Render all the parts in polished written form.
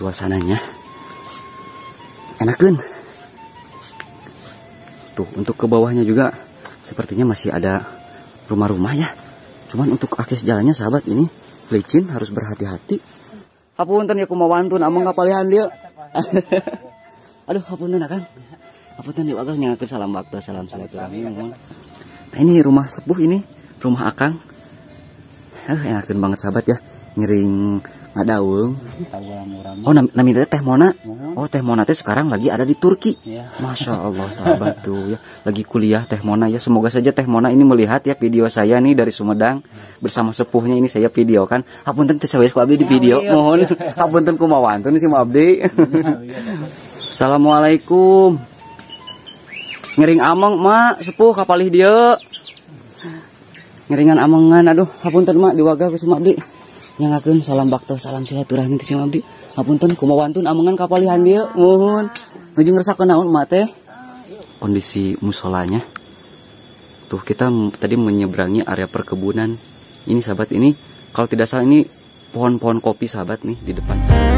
Suasananya enakeun. Tuh, untuk ke bawahnya juga sepertinya masih ada rumah-rumah ya. Cuman untuk akses jalannya sahabat ini licin, harus berhati-hati. Hapunten ya kumaha wantun ameng kapalihan dieu. Aduh, hapunten Akang. Hapunten dieu Akang nyangakeun salam bakto, salam silaturahmi. Nah, ini rumah sepuh ini, rumah Akang. Enakeun banget sahabat ya. Ngiring ngadaweung. Oh, namina Teh Mona. Oh, Teh Mona teh sekarang lagi ada di Turki. Masya Allah sahabat tuh ya. Lagi kuliah Teh Mona ya. Semoga saja Teh Mona ini melihat ya video saya nih dari Sumedang bersama sepuhnya ini saya videokan. Hapunten teh sawios ku abdi di video. Mohon hapunten kumaha wantun si abdi. Assalamualaikum. Ngiring ameng mak sepuh kapalih dieu. Ngiringan amengan aduh hapunten mak diwagah ku si abdi. Nyangakeun salam bakto, salam silaturahmi ti si abdi. Hapunten kumaha wantun amengan kapalihan dieu, muhun. Nuju ngeresakeun naon mak teh? Kondisi musolanya. Tuh kita tadi menyeberangi area perkebunan. Ini sahabat ini kalau tidak salah ini pohon-pohon kopi sahabat nih di depan saya.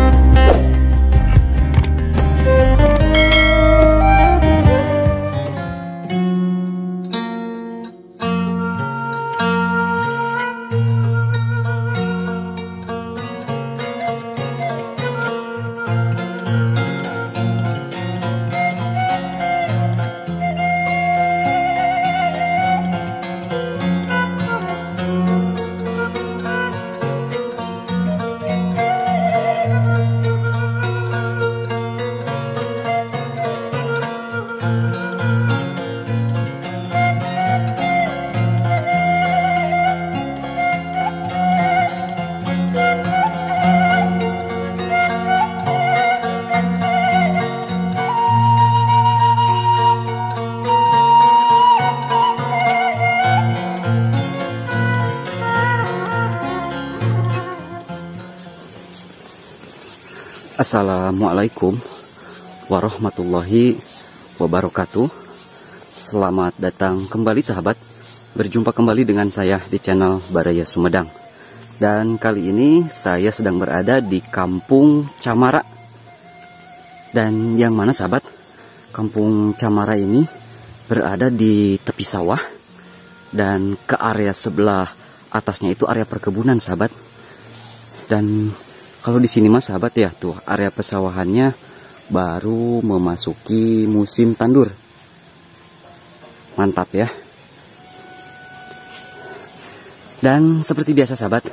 Assalamualaikum warahmatullahi wabarakatuh. Selamat datang kembali sahabat. Berjumpa kembali dengan saya di channel Baraya Sumedang. Dan kali ini saya sedang berada di Kampung Camara. Dan yang mana sahabat, Kampung Camara ini berada di tepi sawah. Dan ke area sebelah atasnya itu area perkebunan sahabat. Dan kalau di sini mas sahabat ya, tuh area pesawahannya baru memasuki musim tandur. Mantap ya. Dan seperti biasa sahabat,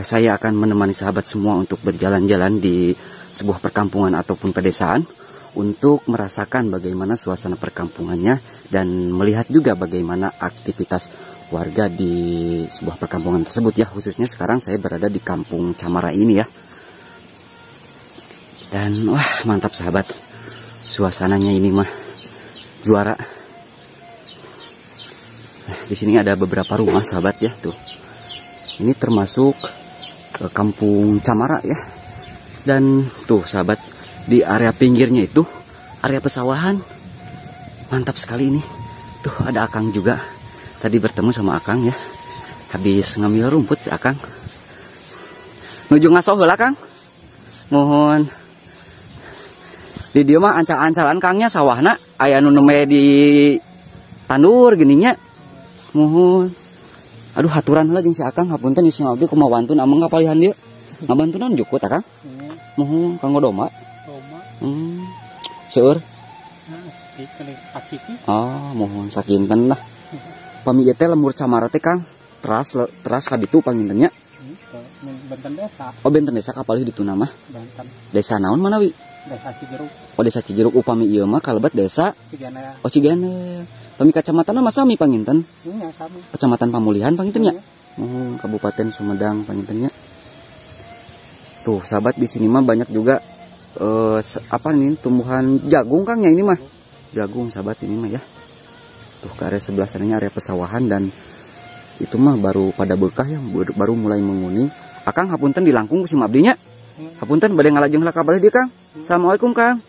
saya akan menemani sahabat semua untuk berjalan-jalan di sebuah perkampungan ataupun pedesaan untuk merasakan bagaimana suasana perkampungannya dan melihat juga bagaimana aktivitas warga di sebuah perkampungan tersebut ya. Khususnya sekarang saya berada di Kampung Camara ini ya. Dan wah mantap sahabat, suasananya ini mah juara. Nah, di sini ada beberapa rumah sahabat ya tuh. Ini termasuk Kampung Camara ya. Dan tuh sahabat, di area pinggirnya itu area pesawahan. Mantap sekali ini. Tuh ada Akang juga. Tadi bertemu sama Akang ya. Habis ngambil rumput si Akang. Nuju ngasoh heula Kang. Mohon. Di dieu mah ancal-ancalan Kangnya sawahna aya nu nembe di tandur gininya. Mohon. Aduh haturan heula jeung si Akang, hapunten si abdi kumaha wantun ameng kapalihan dieu. Ngabantunan jukut Akang. Mohon kanggo domba. Domba. Seueur. Oh, mohon sakinten lah. Pami ieu teh lembur Camara teh Kang, teras ka ditu panginten nya. Benten desa. Oh, benten desa kapalih dituna mah. Benten. Desa naon manawi? Desa Cijeruk. Oh, desa Cijeruk upami ieu mah kalebet desa Cigenel. Oh, Cigenel. Pami kacamatan mah sami panginten. Iya, sami. Kecamatan Pamulihan panginten nya. Oh, Kabupaten Sumedang panginten nya. Tuh, sahabat di sini mah banyak juga apa nih tumbuhan jagung Kang ya ini mah. Jagung sahabat ini mah ya. Tuh ke area sebelah sananya area pesawahan dan itu mah baru pada bekah ya, baru mulai menguning. Akang hapunten dilangkung ku si abdi nya. Hapunten bade ngalajeng heula ka balih dieu Kang. Assalamualaikum Kang.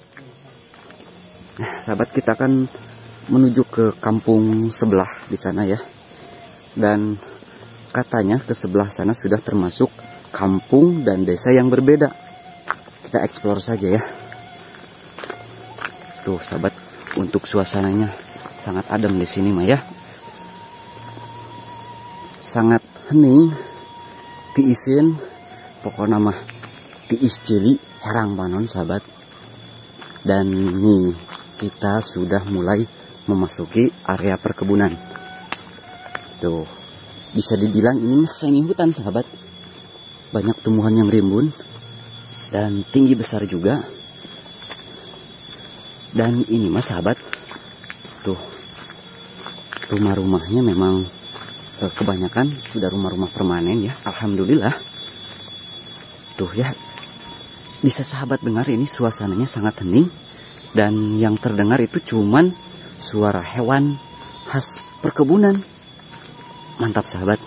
Nah, sahabat kita akan menuju ke kampung sebelah di sana ya. Dan katanya ke sebelah sana sudah termasuk kampung dan desa yang berbeda. Kita explore saja ya. Tuh sahabat, untuk suasananya sangat adem di sini mah ya. Sangat hening, tiisin, pokoknya mah tiis cili herang panon sahabat. Dan nih kita sudah mulai memasuki area perkebunan. Tuh, bisa dibilang ini semi hutan sahabat. Banyak tumbuhan yang rimbun dan tinggi besar juga. Dan ini mas sahabat, tuh rumah-rumahnya memang kebanyakan sudah rumah-rumah permanen ya, alhamdulillah. Tuh ya, bisa sahabat dengar ini suasananya sangat hening. Dan yang terdengar itu cuman suara hewan khas perkebunan. Mantap sahabat.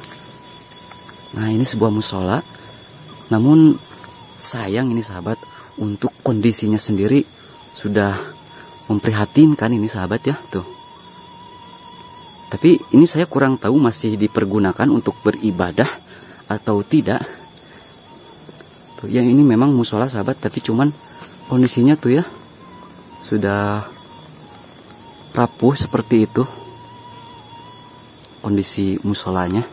Nah ini sebuah musola. Namun sayang ini sahabat, untuk kondisinya sendiri sudah memprihatinkan ini sahabat ya. Tuh. Tapi ini saya kurang tahu masih dipergunakan untuk beribadah atau tidak. Tuh, yang ini memang musola sahabat, tapi cuman kondisinya tuh ya sudah rapuh seperti itu kondisi musolanya.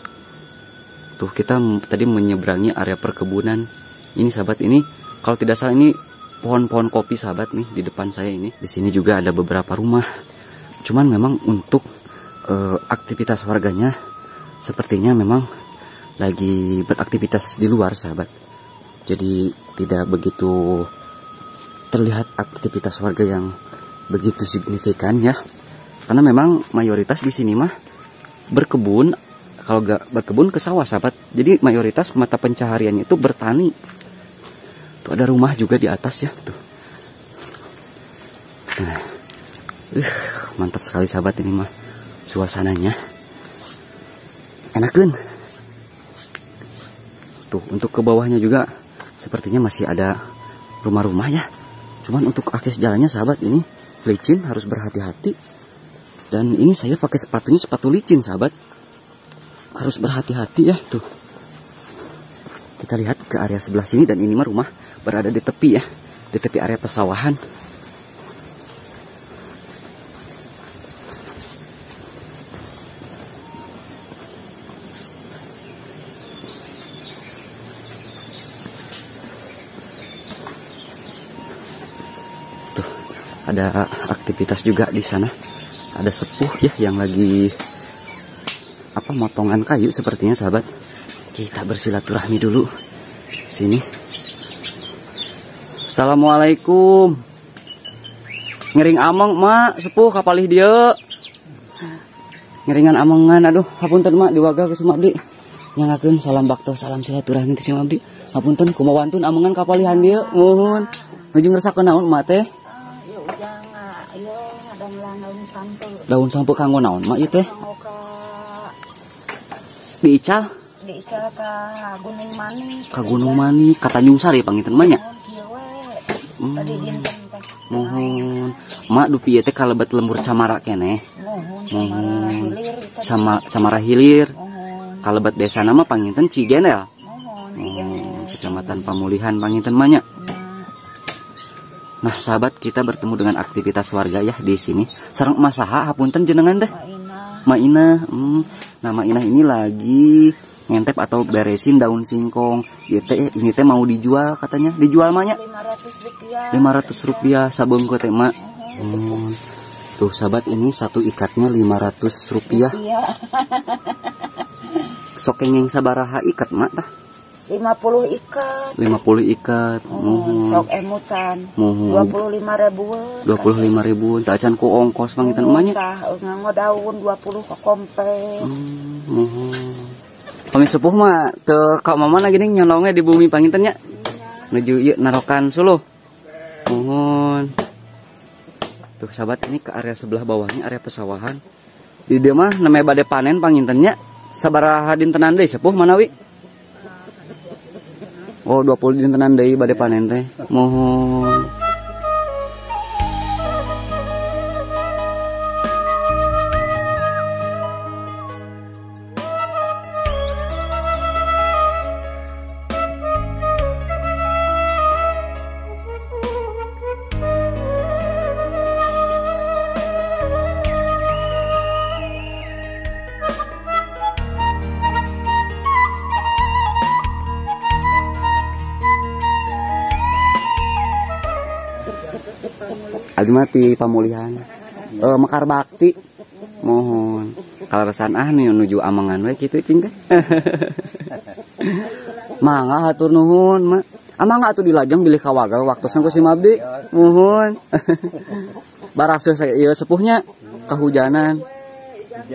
Tuh kita tadi menyeberangi area perkebunan. Ini sahabat, ini kalau tidak salah ini pohon-pohon kopi sahabat nih di depan saya ini. Di sini juga ada beberapa rumah. Cuman memang untuk aktivitas warganya sepertinya memang lagi beraktivitas di luar sahabat. Jadi tidak begitu terlihat aktivitas warga yang begitu signifikan ya. Karena memang mayoritas di sini mah berkebun, kalau gak berkebun ke sawah sahabat. Jadi mayoritas mata pencahariannya itu bertani. Tuh ada rumah juga di atas ya tuh. Nah, mantap sekali sahabat ini mah suasananya. Enakeun. Tuh untuk ke bawahnya juga sepertinya masih ada rumah-rumah ya. Cuman untuk akses jalannya sahabat ini licin, harus berhati-hati. Dan ini saya pakai sepatunya sepatu licin sahabat. Harus berhati-hati ya tuh. Kita lihat ke area sebelah sini, dan ini mah rumah berada di tepi ya, di tepi area pesawahan. Tuh, ada aktivitas juga di sana. Ada sepuh ya yang lagi apa motongan kayu sepertinya sahabat. Kita bersilaturahmi dulu sini. Assalamualaikum. Ngering ameng mak, sepuh kapalih dia. Ngeringan amengan, aduh hapunten mak diwaga ku si abdi. Nyangakeun salam bakto, salam silaturahmi ti si abdi. Hapunten kumaha wantun amengan kapalihan dieu, muhun. Nuju ngersakeun naon mak teh? Daun sampe kanggo naon mak ieu teh? Diical? Diical ka Gunung Manik. Ka Gunung Manik, ka Tanjung Sari panginten mah nya. Muhun. Mak dupi ieu teh kalebet lembur Camara keneh. Muhun. Camara Hilir. Kalebet desana mah panginten Cigenel. Muhun. Kecamatan Pamulihan panginten mah nya. Nah, sahabat, kita bertemu dengan aktivitas warga ya di sini. Sareng emak saha hapunten jenengan teh? Mak Ina. Nah, Mak Ina ini lagi ngentep atau beresin daun singkong. Ieu teh ini teh mau dijual katanya. Dijual mah nya? Rp500. Rp500 sabeungkeut teh, Mak. Tuh, sahabat, ini satu ikatnya Rp500. Iya. Sok kenging sabaraha ikat, Mak tah? 50 ikat. 50 ikat. Muhun. Sok emutan. Muhun. 25 ribuan. 25 ribuan. Tak acan ku ongkos panginten emak nya. Tah nganggo daun 20 ke kompe. Muhun. Pami sepuh mah teu ka mamana geuning nyolongnya di bumi panginten nya. Nuju ieu narokan suluh. Muhun. Tuh sahabat, ini ke area sebelah bawahnya area pesawahan. Di dieu mah namanya bade panen panginten nya. Sabaraha dintenan deui sepuh manawi? Oh, 20 dintenan deui bade panen teh. Muhun. Abdi mah ti Pamulihan. Mekar Bakti. Mohon. Kaleresan ah nuju amangan we kitu cing teh. Mangga hatur nuhun, Mak. Amangga atuh dilajeng bilih kawagal waktosna ku sim abdi. Muhun. Baraseuh ieu sepuhnya kahujanan.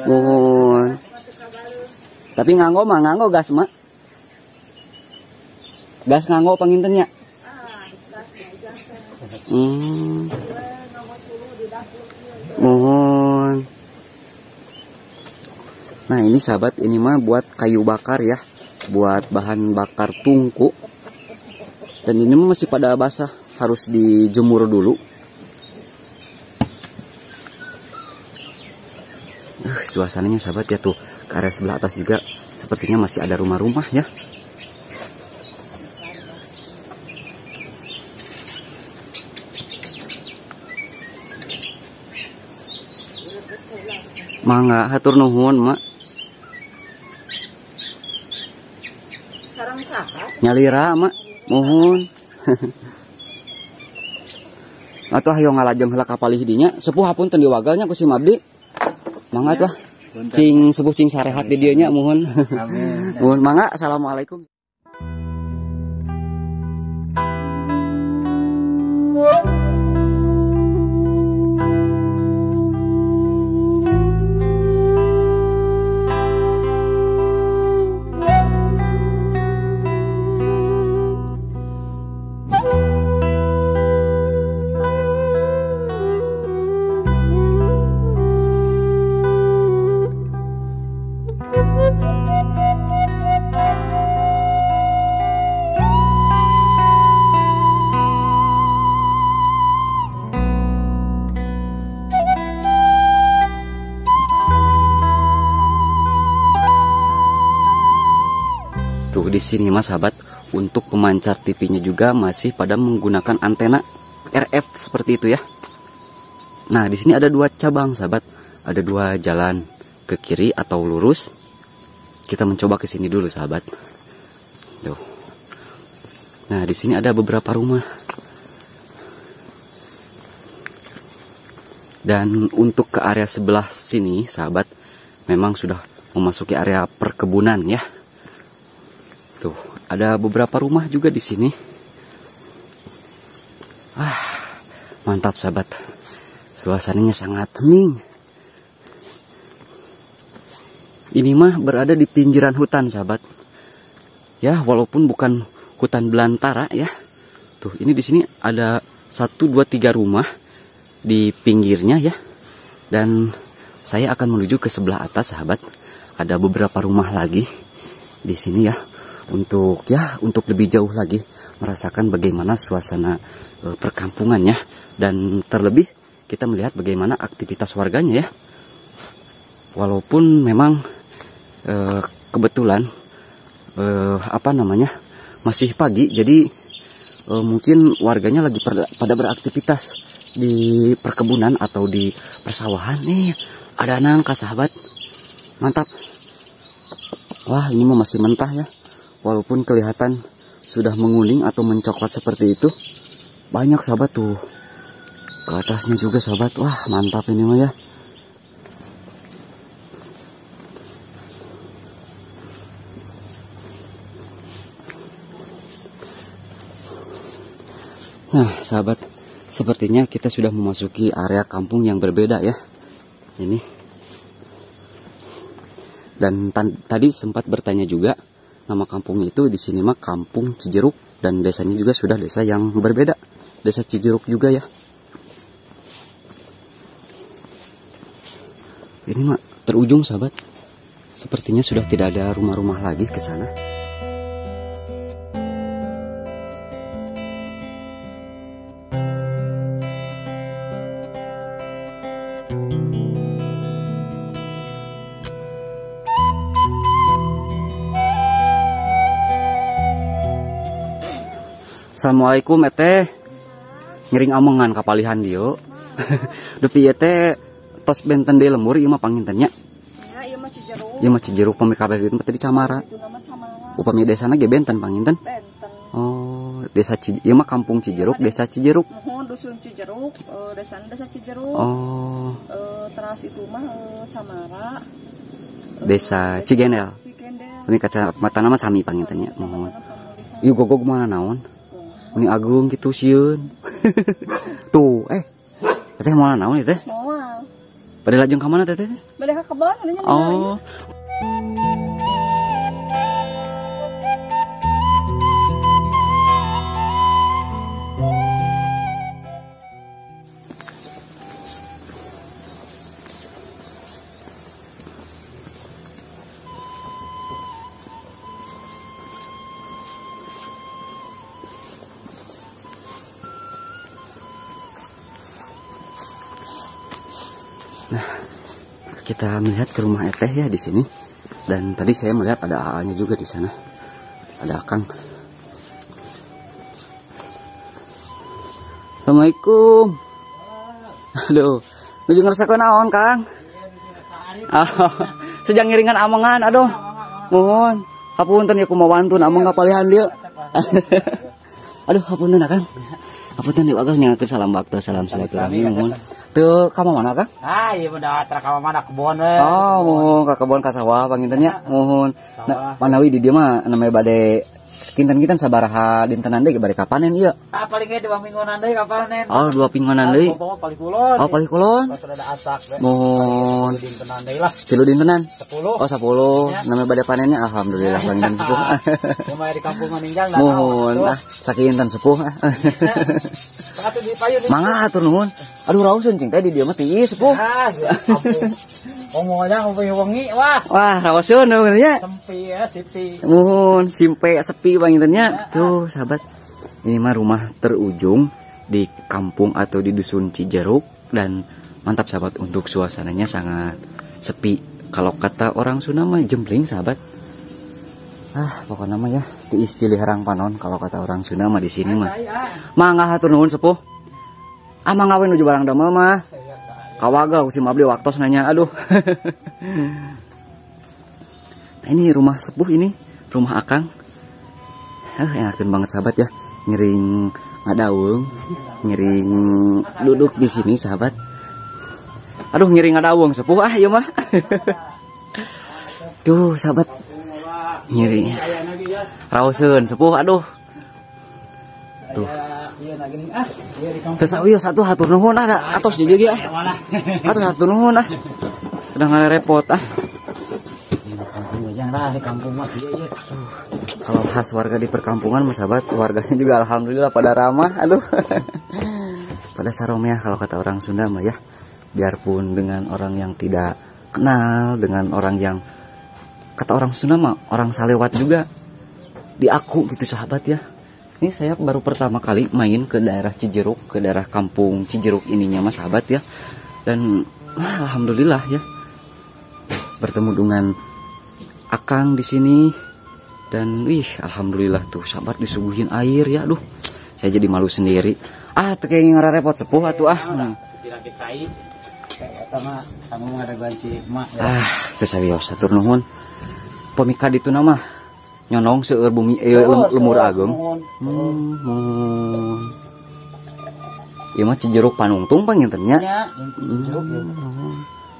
Muhun. Tapi nganggo mah nganggo gas, Mak. Gas nganggo panginten nya. Mohon. Nah ini sahabat, ini mah buat kayu bakar ya, buat bahan bakar tungku. Dan ini masih pada basah, harus dijemur dulu. Suasananya sahabat ya tuh, ke area sebelah atas juga sepertinya masih ada rumah-rumah ya. Mangga hatur nuhun, Mak. Nyalira, Mak. Muhun. Atuh hayo ngalajeng heula ka palih dinya, sepuh hapunten diwagalnya ku sim abdi. Mangga atuh. Cing sepuh cing sarehat di dieu nya muhun. Amin. Muhun mangga, assalamualaikum. Tuh di sini mas sahabat, untuk pemancar TV-nya juga masih pada menggunakan antena RF seperti itu ya. Nah di sini ada dua cabang sahabat, ada dua jalan ke kiri atau lurus. Kita mencoba ke sini dulu sahabat. Tuh. Nah di sini ada beberapa rumah. Dan untuk ke area sebelah sini sahabat, memang sudah memasuki area perkebunan ya. Tuh, ada beberapa rumah juga di sini. Ah, mantap sahabat. Suasananya sangat hening. Ini mah berada di pinggiran hutan sahabat. Ya, walaupun bukan hutan belantara ya. Tuh, ini di sini ada 1, 2, 3 rumah di pinggirnya ya. Dan saya akan menuju ke sebelah atas sahabat. Ada beberapa rumah lagi di sini ya. Untuk lebih jauh lagi merasakan bagaimana suasana perkampungannya, dan terlebih kita melihat bagaimana aktivitas warganya ya. Walaupun memang kebetulan masih pagi, jadi mungkin warganya lagi pada beraktivitas di perkebunan atau di persawahan. Nih ada nangka sahabat, mantap. Wah, ini masih mentah ya. Walaupun kelihatan sudah menguning atau mencoklat seperti itu. Banyak sahabat tuh. Ke atasnya juga sahabat. Wah, mantap ini mah ya. Nah, sahabat, sepertinya kita sudah memasuki area kampung yang berbeda ya. Ini. Dan tadi sempat bertanya juga, nama kampungnya itu di sini mah Kampung Cijeruk, dan desanya juga sudah desa yang berbeda, Desa Cijeruk juga ya. Ini mah terujung sahabat, sepertinya sudah tidak ada rumah-rumah lagi ke sana. Assalamualaikum eteh, ngiring amongan kapalihan dieu. Dupi ieu teh tos benten deui lembur ieu mah panginten nya. Ya, ieu mah Cijeruk. Ieu mah Cijeruk pami kabeh dieu teh di Camara. Upami desana ge benten panginten. Benten. Oh, Desa ieu mah Kampung Cijeruk, Desa Cijeruk. Muhun dusun Cijeruk, desa Cijeruk. Oh. Teras itu mah Camara. Desa Cigendel. Cigendel. Ini kacamata nama sami panginten nya. Muhun. Ieu gogog mana naon? Ini agung gitu sieun. Tuh, teteh moal naon ieu teh? Moal. Bade lajeng ka mana teteh? Bade ka kebon. Oh. Nah, kita melihat ke rumah Eteh ya di sini. Dan tadi saya melihat ada AA-nya juga di sana. Ada Akang. Assalamualaikum. Aduh, nuju ngerasakeun naon, Kang? Sejang ngiringan amengan, aduh. Mohon, hapunten ya kumaha wantun ameng kapalihan dieu. Aduh, hapunten Akang. Hapunten ieu Akang nyangakeun salam bakto, salam silaturahmi mohon. Teu ka mana Kang? Ah, ieu mah da ka mana kebon we. Oh, mohon ka kebon ka sawah panginten nya, mohon. Nah, manawi di dieu mah namanya bade kinten-kinten sabaraha dintenan deui bade kapanen ieu? Ah, paling ge 2 mingguan deui kapanen. Oh, 2 mingguan deui. Paling kulon. Oh, paling kulon. Pas ada asak we. Mohon. Dintenan deui lah. 3 dintenan? 10. Oh, 10. Namanya bade panennya alhamdulillah panginten sepuh. Kumaha di kampung maninjang. Mohon ah, sakinten sepuh. Mangga hatur nuhun. Aduh raoseun cing teh di dieu mah tiis sepuh. Ngomong aja ngomong wengi wah. Wah, raoseun nya. Sempi ya, sepi. Muhun, simpe sepi panginten nya. Tuh, sahabat. Ini mah rumah terujung di kampung atau di dusun Cijeruk dan mantap sahabat untuk suasananya sangat sepi. Kalau kata orang Sunda mah jempling sahabat. Ah, pokoknya mah ya tiis Ciliherang panon kalau kata orang Sunda mah di sini mah. Mangga hatur nuhun sepuh. Ah, mangga we nuju barang damel mah. Kawaga ku si abdi waktos nanya, aduh. Nah, ini rumah sepuh ini, rumah Akang. Enakeun banget sahabat ya. Ngiring ngadaweung, ngiring duduk di sini sahabat. Aduh, ngiring ngadaweung sepuh ah ieu mah. Tuh, sahabat. Ngiring. Raoseun sepuh, aduh. Tuh. Teu sawios atuh hatur nuhun ah, atos di dieu ge ah. Atos hatur nuhun ah. Udah ngarepot ah. Kalau khas warga di perkampungan mah sahabat, warganya juga alhamdulillah pada ramah, aduh. Pada saromeah kalau kata orang Sunda mah ya. Biarpun dengan orang yang tidak kenal, dengan orang yang kata orang Sunda mah orang salewat juga diaku gitu sahabat ya. Ini saya baru pertama kali main ke daerah Cijeruk, ke daerah kampung Cijeruk ininya mas sahabat ya. Dan alhamdulillah ya bertemu dengan Akang di sini dan wih alhamdulillah tuh sahabat disuguhin air ya. Aduh, saya jadi malu sendiri. Ah, teu kayak ngarepot sepuh atuh ah. Ah, teu sawios hatur nuhun. Pamika ditu mah nyonong seueur bumi lemur ageung. Ieu mah Cijeruk Panungtung panginten nya. Nya, Cijeruk ya.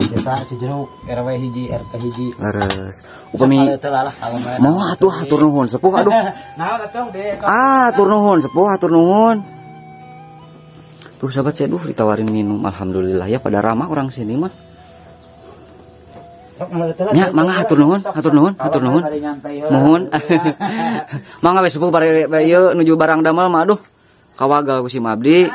Desa Cijeruk RW hiji RT hiji. Leres. Upami mau atuh hatur nuhun sepuh aduh. Naon atuh de. Ah, hatur nuhun sepuh, hatur nuhun. Tuh sahabat saya duh ditawarin minum alhamdulillah ya pada ramah orang sini mah. Nya mangga hatur nuhun, hatur nuhun, hatur nuhun. Nuhun. Mangga we sepuh bare ieu nuju barang damel mah aduh. Kawagal ku si Mabdi.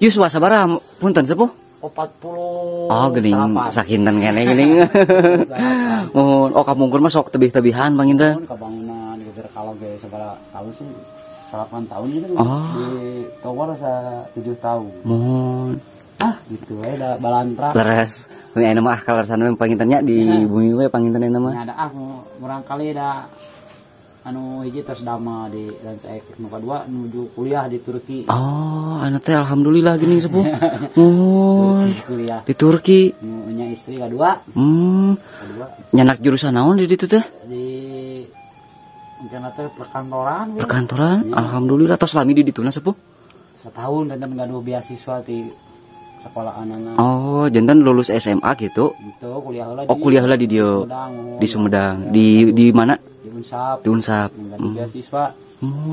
Yuswa sabaraha punten sepuh? 40. Oh geuning sakinten keneh geuning. Muhun, oh kapungkur mah sok tebih-tebihan panginten. Kabangunan geger kalau ge sabaraha tahun sih 8 tahun gitu. Oh. Di tower sa 7 tahun. Muhun. Ah gitu we da balantra. Leres. Ini aya mah kaleresan we panginten nya di bumi we panginten aya mah. Ada ah murang kali da anu hiji terus dama di dan saya nu kadua nuju kuliah di Turki. Oh, anu teh alhamdulillah gini sepuh. Muhun. Kuliah di Turki. Nu nya istri kadua. Kadua. Nyanak jurusan naon di ditu teh? Di Rencana teh perkantoran. Perkantoran? Ya. Alhamdulillah tos lami di dituna sepuh. Setahun dan gaduh beasiswa di sekolah anak. Oh, jantan lulus SMA gitu. Itu kuliah heula. Oh, kuliah heula di dieu. Di Sumedang. Di mana? Di Unsap. Di Unsap. Gaduh beasiswa.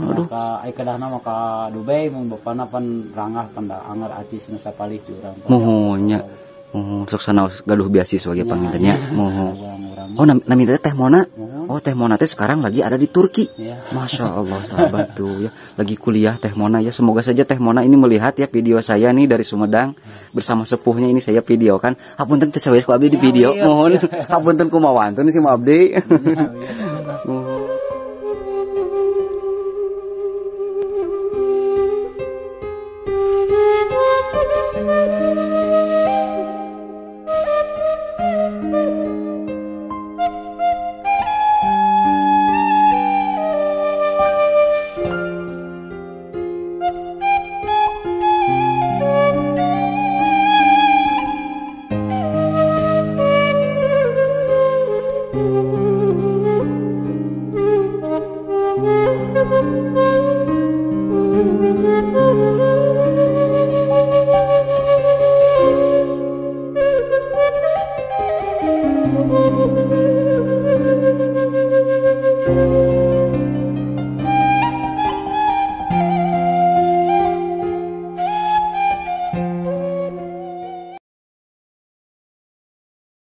Aduh. Ka ai kedahna mah ka Dubai mun bapana pan rangah pan da anger acis nu sapalih di urang. Muhun nya. Muhun sok sanaos gaduh beasiswa ge panginten nya. Muhun. Oh, nami teh Teh Mona. Oh, Teh Mona teh sekarang lagi ada di Turki. Ya. Masya Allah, sahabat tuh ya. Lagi kuliah Teh Mona ya. Semoga saja Teh Mona ini melihat ya video saya nih dari Sumedang bersama sepuhnya ini saya videokan. Hapunten teh sawios ku abdi di video. Mohon hapunten kumaha wantun si abdi. Mohon.